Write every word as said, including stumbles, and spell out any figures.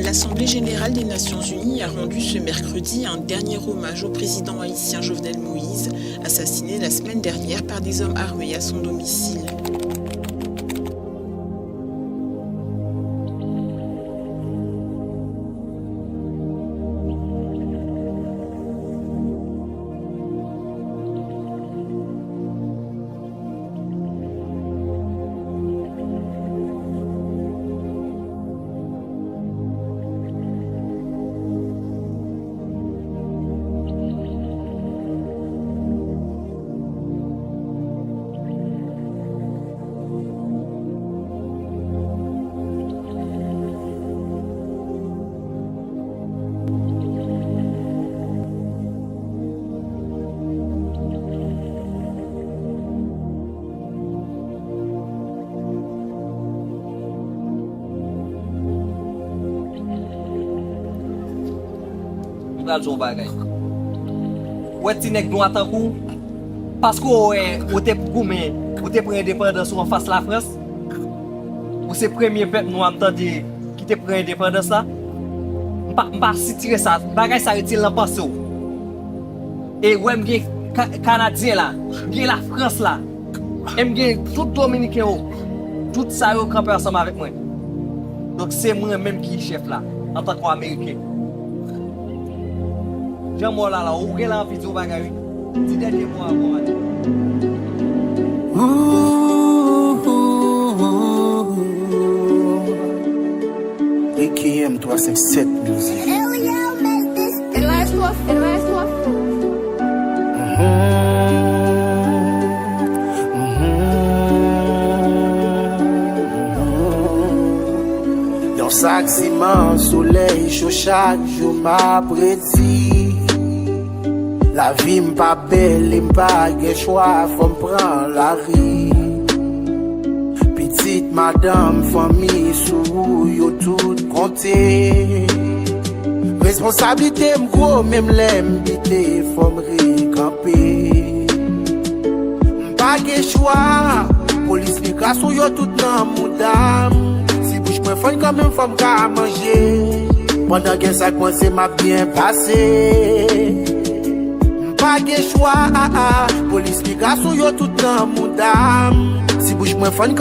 L'Assemblée générale des Nations unies a rendu ce mercredi un dernier hommage au président haïtien Jovenel Moïse, assassiné la semaine dernière par des hommes armés à son domicile. M pral di w yon bagay. Ou wè ti nèg nwa tankou w, paske w wè ou te goumen, ou te pran endepandans ou anfas Lafrans, ou se premye pèp nwa m tande ki te pran endepandans la. M pa, m pa sitire sa, bagay sa retire l nan panse w. E wè m gen Ka-, Kanadyen la, m gen Lafrans la, e m gen tout Dominiken yo. Tout sa yo kanpe ansanm avèk mwen. Donk se mwen menm ki chèf la, antanke Ameriken. Jan mò la la, ou gen la anvi di yon bagay wi. Ti dènye mo a bon ale. A K M twa senk sèt Music. Yon sak siman, solèy cho chak jou m ap redi. Lavi m pa bèl e m pa gen chwa, fò m pran lari. Pitit madanm, fanmi sou ou, yo tout konte. Responsablite m gwo, menm lè m bite, fò m rekanpe. M pa gen chwa, polis migrasyon yo tout nan mouda m. Si bouch mwen fann kanmenm, fò m ka manje. Pandan gen sa k panse m ap byen pase. M pa gen chwa, polis migrasyon yo tout nan mouda m. Si bouch mwen fann